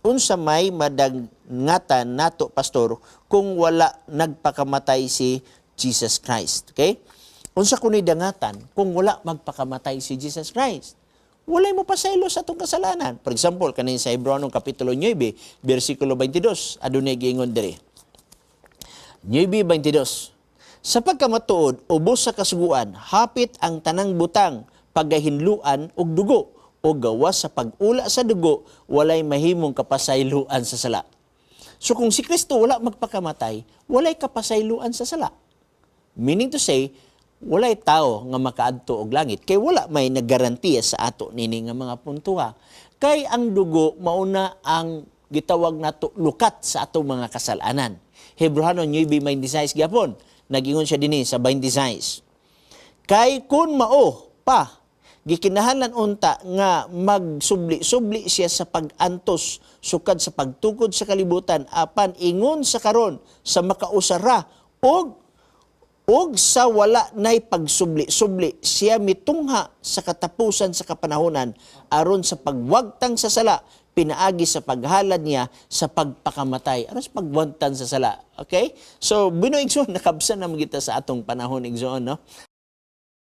Unsa may madangatan nato, pastor, kung wala nagpakamatay si Jesus Christ? Okay? Unsa kuno'y dangatan kung wala magpakamatay si Jesus Christ? Walay mo pasaylo sa atong kasalanan. For example, kanin sa Hebreo Kapitulo 9, versikulo 22, adunay giingon diri. 9:22. Sa pagkamatuod, ubos sa kasuguan, hapit ang tanang butang pagahinluan og dugo o gawas sa pag-ula sa dugo, walay mahimong kapasayloan sa sala. So kung si Kristo wala magpakamatay, walay kapasayloan sa sala. Meaning to say, walay tao nga makaadto og langit kay wala may naggarantiya sa ato nini nga mga puntuha. Kay ang dugo mauna ang gitawag nato lukat sa atong mga kasalanan. Hebreohanon 9:26 gyapon, nagingon siya dinhi sa 26. Kay kun mao pa, gikinahanglan unta nga magsubli-subli siya sa pag-antos sukad sa pagtukod sa kalibutan, apan ingon sa karon sa makausara og sa wala nay pagsubli-subli siya mitungha sa katapusan sa kapanahonan aron sa pagwagtang sa sala pinaagi sa paghalad niya sa pagpakamatay, aron sa pagwagtang sa sala. Okay, so bino, igsoon, nakabsan na kita sa atong panahon, igsoon, no?